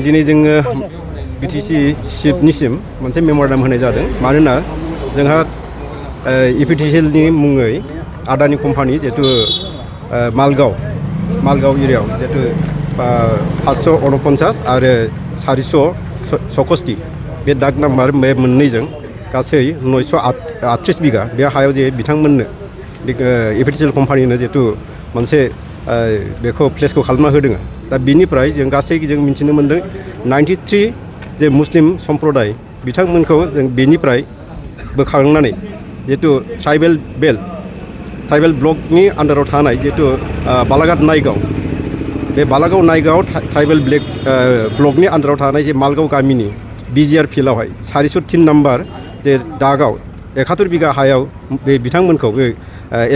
दिनै जोङो BTC चिफनिसिम मोनसे मेम'रेन्डाम होनाय जादों मानोना जोंहा EPTCLनि मुङै आदानि कम्पानि जिहेतु मालगाव एरियायाव जिहेतु 549 आरो 466 बे दाग नाम्बार बे मोननैजों गासै 938 बिगा बे हायाव जे बिथांमोननो EPTCL कम्पानिनो जिहेतु मोनसे बेखौ प्लेसखौ खालामना होदों दा बिनिफ्राय जों गासै जों मिथिनो मोन्दों 93 जे मुस्लिम सम्प्रदाय बिथांमोनखौ जों बेनिफ्राय बोखारनानै जिहेतु ट्राइबेल ब्लकनि आन्डाराव थानाय जिहेतु बालाघाट नायगाव बे बालागाव नायगाव ट्राइबेल ब्लकनि आन्डाराव थानाय जे मालगाव गामिनि BGR फिल्डआवहाय 403 नाम्बार जे दागाव 71 बिगा हायाव बे बिथांमोनखौ बे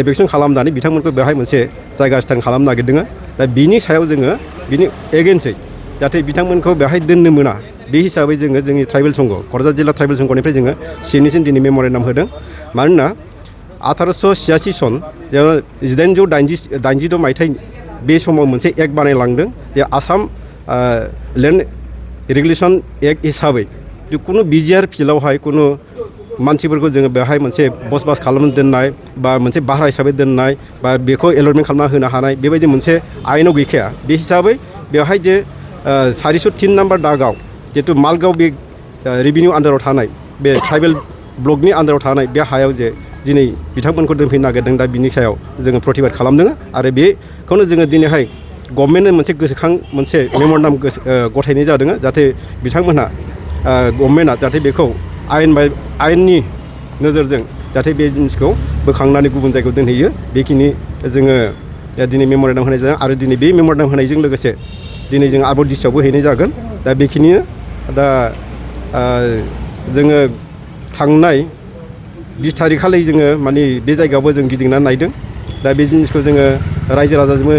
एभेक्सन खालामनानै बिथांमोनखौ बेवहाय मोनसे जायगा स्टार्ट खालामनो नागिरदों दा बिनि सायाव जोङो बिनि एगेन्स्टै जाहाथे बिथांमोनखौ बेवहाय दोननो मोना बे हिसाबै जोङो जोंनि ट्राइबेल संघ क'क्राझार जिल्ला ट्राइबेल संघनिफ्राय जोङो सिनिसिम दिनै मेम'रेन्डाम होदों मानोना 1886 सन जेराव 1886 मायथाइ बे समाव मोनसे एक्ट बानायलांदों जे आसाम लेन्ड रेगुलेसन एक्ट हिसाबै खुनु BGR फिल्डआवहाय खुनु मानसिफोरखौ जोङो बेवहाय मोनसे बसबास खालामनो दोननाय बा मोनसे भारा हिसाबै दोननाय बा बेखौ एलटमेन्ट खालामना होनो हानाय बेबायदि मोनसे आयेनाव गैखाया बे हिसाबै बेवहाय जे 403 नाम्बार दागाव जिहेतु मालगाव बे रेभिनिउ आन्डाराव थानाय बे ट्राइबेल ब्लकनि आन्डाराव थानाय बे हायाव जे दिनै बिथांमोनखौ दोनफैनो नागिरदों दा बिनि सायाव जोङो प्रतिबाद खालामदों आरो बेखौनो जोङो दिनैहाय गभर्नमेन्टनो मोनसे गोसोखां मोनसे मेम'रेन्डाम गथायनाय जादों जाहाथे बिथांमोनहा गभर्नमेन्टआ जाहाथे बेखौ आयेननि नोजोरजों जाहाथे बे जिनिसखौ बोखांनानै गुबुन जायगायाव दोनहैयो बेखिनि जोङो दिनै मेम'रेन्डाम होनाय जादों आरो दिनै बे मेम'रेन्डाम होनायजों लोगोसे दिनै जों आरोबाव डिसिआवबो हैनाय जागोन दा बेखिनिनो दा जोङो थांनाय 20 थारिखखालि जोङो माने बे जायगायावबो जों गिदिंनानै नायदों दा बे जिनिसखौ जोङो रायजो राजाजोंबो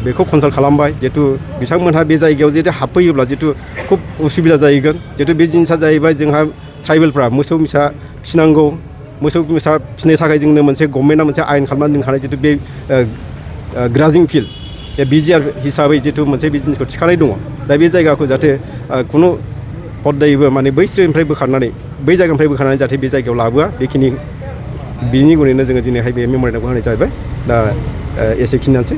बेखौ कनसाल्ट खालामबाय जिहेतु बिथांमोनहा बे जायगायाव जिहेतु हाबफैयोब्ला जिहेतु खुब उसुबिदा जाहैगोन जिहेतु बे जिनिसा जाहैबाय जोंहा ट्राइबेलफ्रा मोसौ मोसा फिनांगौ मोसौ मोसा फिनो थाखाय जोंनो मोनसे गभर्नमेन्टआ मोनसे आयेन खालामनानै दोनखानाय जिहेतु बे ग्राजिं फिल्ड BGR हिसाबै जिहेतु मोनसे बे जिनिसखौ थिखानाय दङ दा बे जायगाखौ जाहाथे खुनु पद्दायैबो माने बै जायगानिफ्राय बोखारनानै जाहाथे बे जायगायाव लाबोआ बिनि गुनैनो जोङो दिनैहाय बे मेम'रेन्डामखौ होनाय जाहैबाय दा एसेखिनियानोसै